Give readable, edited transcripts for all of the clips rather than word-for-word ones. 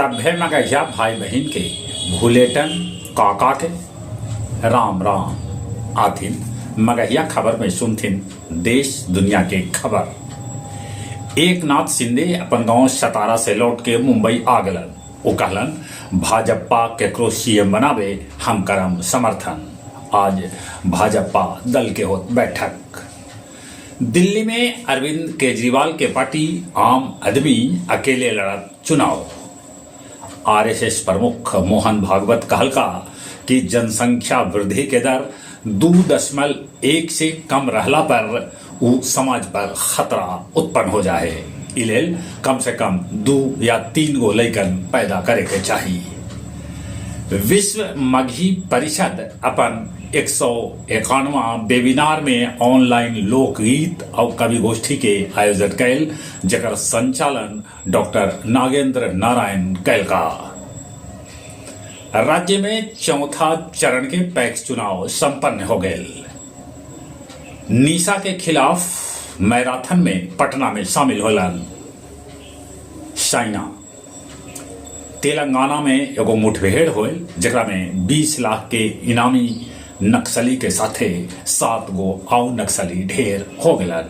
सभ्भे मगहिया भाई बहिन के भुलेटन काका के राम राम। आथिन मगहिया खबर में सुनथिन देश दुनिया के खबर। एकनाथ शिंदे अपन गांव सतारा से लौट के मुंबई आ गलन। ऊ कहलन, भाजपा केकरो सीएम बनावे, हम करम समर्थन। आज भाजपा दल के होत बैठक। दिल्ली में अरविंद केजरीवाल के पार्टी आम आदमी अकेले लड़त चुनाव। आरएसएस प्रमुख मोहन भागवत कहलका कि जनसंख्या वृद्धि के दर 2.1 से कम रहला पर ऊ समाज पर खतरा उत्पन्न हो जाहे। ई लेल कम से कम 2 या 3 गो लइकन पैदा करे के चाही। विश्व मगही परिषद अपन 191वां वेबिनार में ऑनलाइन लोकगीत और कवि गोष्ठी के आयोजन कैल, जकर संचालन डॉक्टर नागेंद्र नारायण कैलका। राज्य में चौथा चरण के पैक्स चुनाव संपन्न हो गए। निशा के खिलाफ मैराथन में पटना में शामिल होलन साइना। तेलंगाना में एगो मुठभेड़ होल, जेकरा में 20 लाख के इनामी नक्सली के साथे 7 गो आउ नक्सली ढेर हो गलन।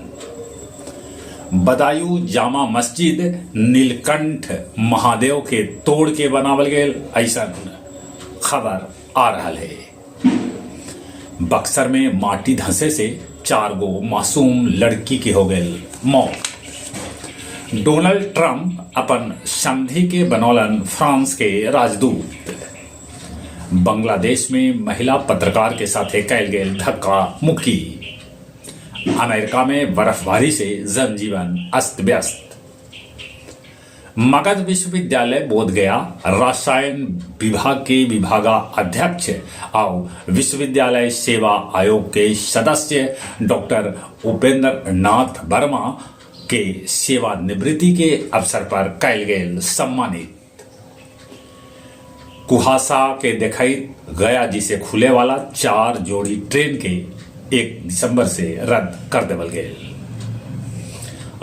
बदायूं जामा मस्जिद नीलकंठ महादेव के तोड़ के बनावल गेल, ऐसा खबर आ रहा है। बक्सर में माटी धंसे से 4 गो मासूम लड़की के हो गए मौत। डोनाल्ड ट्रंप अपन संधि के बनौलन फ्रांस के राजदूत। बांग्लादेश में महिला पत्रकार के साथे कैल गेल धक्का मुक्की। अमेरिका में बर्फबारी से जनजीवन अस्त व्यस्त। मगध विश्वविद्यालय बोधगया रसायन विभाग के विभागा अध्यक्ष और विश्वविद्यालय सेवा आयोग के सदस्य डॉक्टर उपेंद्र नाथ वर्मा के सेवानिवृत्ति के अवसर पर कैल गेल सम्मानित। कुहासा के देखई गया जी से खुले वाला 4 जोड़ी ट्रेन के 1 दिसंबर से रद्द कर देवल गेल।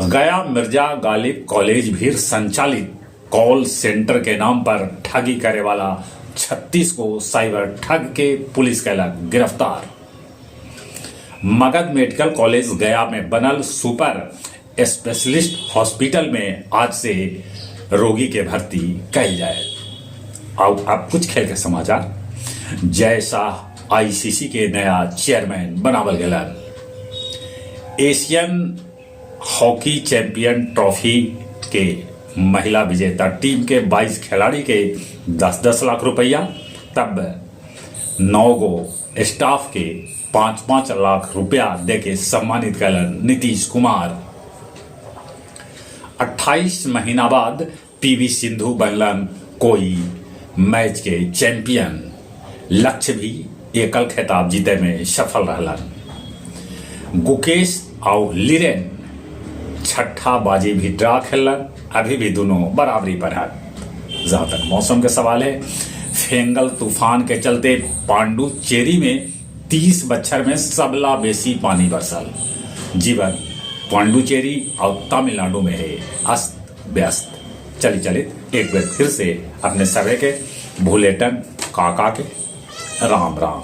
गया मिर्जा गालिब कॉलेज भी संचालित कॉल सेंटर के नाम पर ठगी करे वाला 36 को साइबर ठग के पुलिस कैलक गिरफ्तार। मगध मेडिकल कॉलेज गया में बनल सुपर स्पेशलिस्ट हॉस्पिटल में आज से रोगी के भर्ती कैल जाए। और अब कुछ खेल के समाचार। जय शाह आईसीसी के नया चेयरमैन बनावल गेलन। एशियन हॉकी चैंपियन ट्रॉफी के महिला विजेता टीम के 22 खिलाड़ी के 10-10 लाख रुपया, तब 9 गो स्टाफ के 5-5 लाख रुपया देके सम्मानित कैलन नीतीश कुमार। 28 महीना बाद पीवी सिंधु बनलन कोई मैच के चैंपियन। लक्ष्य भी एकल खिताब जीते में सफल रहलन। गुकेश और लिरेन छठा बाजी भी ड्रा खेलन, अभी भी दोनों बराबरी पर है। जहां तक मौसम के सवाल है, फेंगल तूफान के चलते पांडुचेरी में 30 बच्छर में सबला बेसी पानी बरसल। जीवन पांडुचेरी और तमिलनाडु में है अस्त व्यस्त। चली चली एक बार फिर से अपने सभी के भूलेटन काका के राम राम।